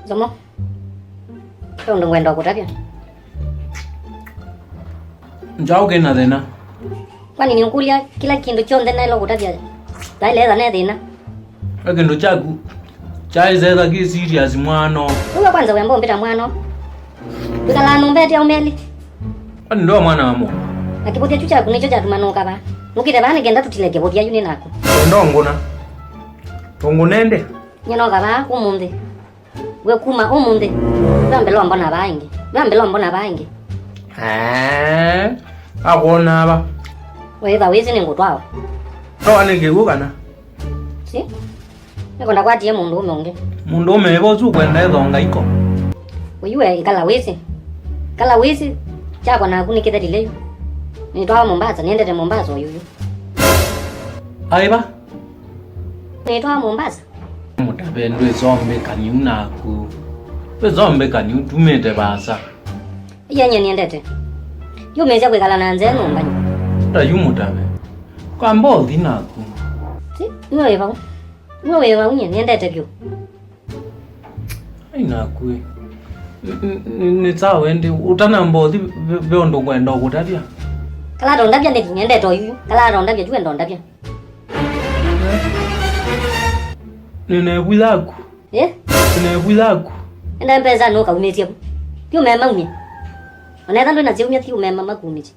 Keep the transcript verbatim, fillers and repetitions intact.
Nzomo, ve ũndũ ngwenda ũkũtavya. Njaũ kĩna thĩna. Kwani nĩũkũlya kĩla kĩndũ kyonthe naĩle ũkũtavya vaĩle etha ne thĩna? Ve kĩndũ kyaku kyaĩsetha kĩ serious mwano. Ũwe kwanza wemba ũmbĩta mwano. Wĩkalaa nyũmba ĩte aũme elĩ. Kwani ndo mwana wa mũndũ? Na kĩvũthya kyu kyaku nĩkyo kyatuma nũka vaa. Nũkĩte vaa nĩ kenda tũtile kĩvũthya yu nĩ naku. Wenda ũngũna? Ũngũnende? Nyie noka vaa ũmũnthĩ. We kuma ũmũnthĩ, ndwambe lombona vaa ĩngĩ. Ndwambe lombona vaa ĩngĩ. Ee, akwona ava. Wĩva wĩsĩ nĩngũtwawa. Toa nĩ kĩw'ũ kana? Si? Nĩko ndakwatie mũndũ ũme ũngĩ. Mũndũ ũme ĩvo ũsu ũkwenda ĩthonga iko. Ũyu we ĩkala wĩsĩ. Ĩkala wĩsĩ, kyakwa naku nĩkĩthelile yu. Nĩtwawa Mombasa, nĩendete Mombasa ũyuyu. Aiva? Nĩtwawa Mombasa. Mũtave ndwĩsombĩka nĩu naku. Ndwĩsombĩka nĩu tumĩte vaasa. Iye nyie nĩendete. Yumĩĩsya kwĩkala na nzee nyũmbanĩ. Ta yu mũtave. Kamba ũthi naku. Si, nĩwe wĩ vau. Nĩwe wĩ vau nyie nĩendete vyũ. Ai naku ĩ. N- n- n- nĩ sawa ĩndĩ. Ũtanamba ũthi ve- ve ũndũ ngwenda ũkũtavya. Kala tondavya nĩthi nĩendete oyu. Kala tondavya tu endondavya. Nĩnevu yaku. Eh? Nĩnevu yaku. Enda mpesa nũkaumĩtye vu. Thiũmema umye. Onetha ndwĩ na syaumya thiũmema makumĩtye.